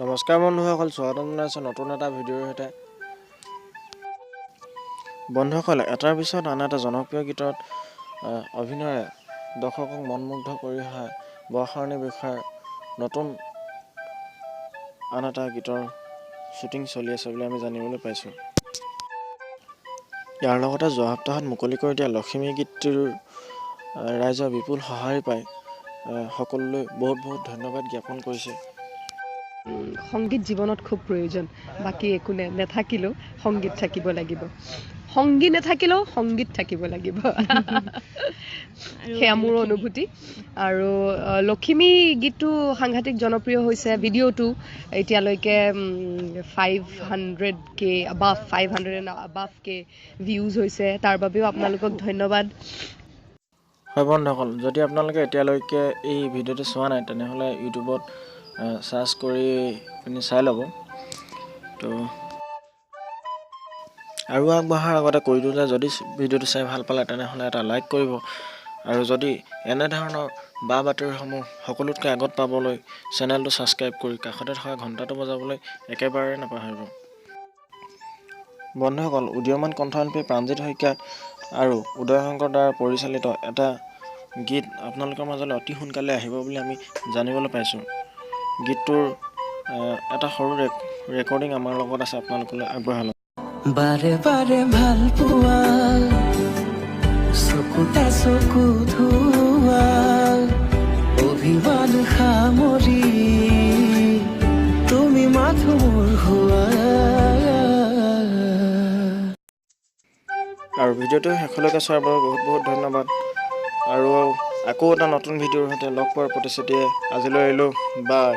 নমস্কাৰ বন্ধুসকল, স্বাগতম জনাইছোঁ নতুন এটা ভিডিঅ'ৰ সৈতে। বন্ধুসকল, এটাৰ পিছত আন এটা জনপ্ৰিয় গীতত অভিনয়ে দৰ্শকক মনমুগ্ধ কৰি অহা বৰ্ষাৰাণী বিষয়াৰ নতুন আন এটা গীতৰ শ্বুটিং চলি আছে বুলি আমি জানিবলৈ পাইছোঁ। ইয়াৰ লগতে যোৱা সপ্তাহত মুকলি কৰি দিয়া লখিমী গীতটিৰ ৰাইজৰ বিপুল সঁহাৰি পাই সকলোলৈ বহুত বহুত ধন্যবাদ জ্ঞাপন কৰিছে। সংগীত জীৱনত খুব প্ৰয়োজন। বাকী একো নেথাকিলেও সংগীত থাকিব লাগিব। সংগী নাথাকিলেও সংগীত থাকিব লাগিব, সেয়া মোৰ অনুভূতি। আৰু লখিমী গীতটো সাংঘাতিক জনপ্ৰিয় হৈছে। ভিডিঅ'টো এতিয়ালৈকে 500K above, 500 and above K views হৈছে। তাৰ বাবেও আপোনালোকক ধন্যবাদ। হয় বন্ধুসকল, যদি আপোনালোকে এতিয়ালৈকে এই ভিডিঅ'টো চোৱা নাই, তেনেহ'লে ইউটিউবত চাৰ্চ কৰি পিনি চাই ল'ব। তো আৰু আগবঢ়াৰ আগতে কৈ দিওঁ যে যদি ভিডিঅ'টো চাই ভাল পালে, তেনেহ'লে এটা লাইক কৰিব আৰু যদি এনেধৰণৰ বা বাতৰিসমূহ সকলোতকৈ আগত পাবলৈ চেনেলটো ছাবস্ক্ৰাইব কৰি কাষতে থকা ঘণ্টাটো বজাবলৈ একেবাৰে নাপাহৰিব। বন্ধুসকল, উদীয়মান কণ্ঠশিল্পী প্ৰাণজিৎ শইকীয়া আৰু উদয় শংকৰ দ্বাৰা পৰিচালিত এটা গীত আপোনালোকৰ মাজলৈ অতি সোনকালে আহিব বুলি আমি জানিবলৈ পাইছোঁ। গীতটোৰ এটা সৰু ৰেকৰ্ডিং আমাৰ লগত আছে, আপোনালোকলৈ আগবঢ়ালোঁ। বাৰে বাৰে ভাল পোৱা, চকুতে চকু ধোৱা, অভিমান সামৰি তুমি মাথো মোৰ হোৱা। আৰু ভিডিঅ'টো শেষলৈকে চোৱাৰ বাবে বহুত বহুত ধন্যবাদ আৰু আকৌ এটা নতুন ভিডিঅ'ৰ সৈতে লগ পোৱাৰ প্ৰতিশ্ৰুতিৰে আজিলৈ আহিলোঁ। বাই।